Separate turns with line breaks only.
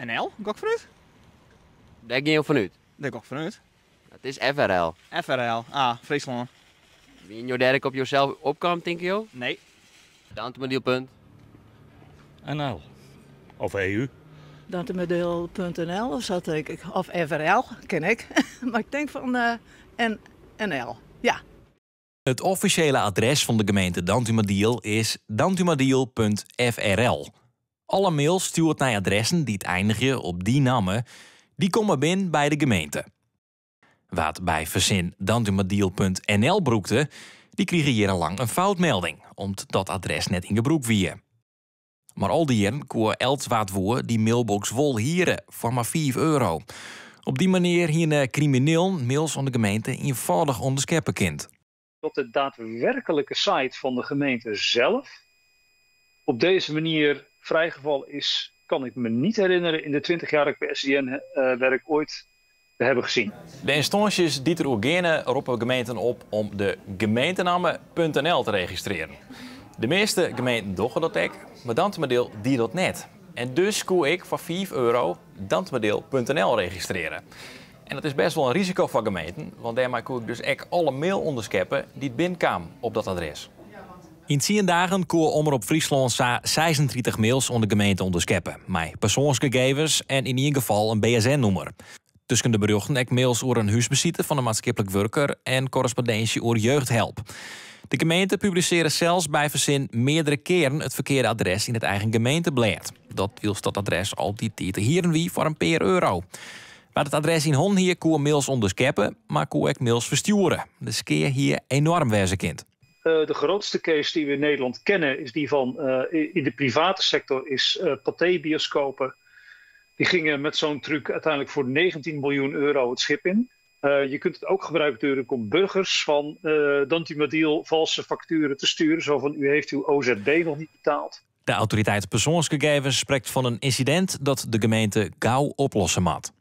NL, gok fanút?
Dêr gean jo fanút?
Dêr gok fanút.
It is FRL.
FRL, ah, Fryslân.
Wiene jo dêr ek op josels opkaam, tinke jo?
Nee.
Dantumadiel punt.
NL. Of EU.
Dantumadiel.nl of sa tink ik. Of FRL, kin ek. Mar ik tink fan uh, NL, ja.
It offisjele adres fan de gemeente Dantumadiel is dantumadiel.frl. Alle mails stjoerd nei adressen dy't einigje op dy namme, dy komme binnen by de gemeente. Wa't by fersin dantumadiel.nl brûkte, dy krige jierrenlang in foutmelding, om't dat adres net yn gebrûk wie. Mar al dy jierren koe elts wa't woe dy mailbox wol hiere foar mar 5 euro. Op dy manier hiene kriminelen mails oan de gemeente ienfâldich ûnderskeppe kind.
Dat de daadwerkelijke site van de gemeente zelf op deze manier vrijgevallen is, kan ik me niet herinneren in de 20 jaar dat ik bij SDN werk ooit te hebben gezien.
De ynstânsjes dy't deroer geane roppe gemeenten op om de gemeentenamme.nl te registrearjen. De measte gemeenten dogge dat ek, mar Dantumadiel die dat net. En dus koe ik foar 5 euro dantumadiel.nl registrearje. En dat is bêst wol in risiko foar gemeenten, want dêrmei koe ik dus ek alle mail ûnderskeppe dy't binnenkaam op dat adres. Yn 10 dagen koe Omrop Fryslân sa 36 mails oan de gemeente ûnderskeppe, mei persoansgegevens en yn ien gefal in BSN-nûmer. Tusken de berjochten ek mails oer in húsbesite fan in maatskiplik wurker en korrespondinsje oer jeugdhelp. De gemeente publisearre sels by fersin meardere kearen it ferkearde adres yn it eigen gemeenteblêd. Dat wylst dat adres al dy tiid te hieren wie foar in pear euro. Wa't it adres yn hannen hie, koe mails ûnderskeppe, mar koe ek mails ferstjoere. De skea hie enoarm wêze kind.
De grootste case die we in Nederland kennen is die van in de private sector is Pathé bioscopen. Die gingen met zo'n truc uiteindelijk voor 19 miljoen euro het schip in. Je kunt het ook gebruiken natuurlijk om burgers van Dantumadiel valse facturen te sturen. Zo van u heeft uw OZB nog niet betaald.
De autoriteit persoansgegevens sprekt fan in ynsidint dat de gemeente gau oplosse moat.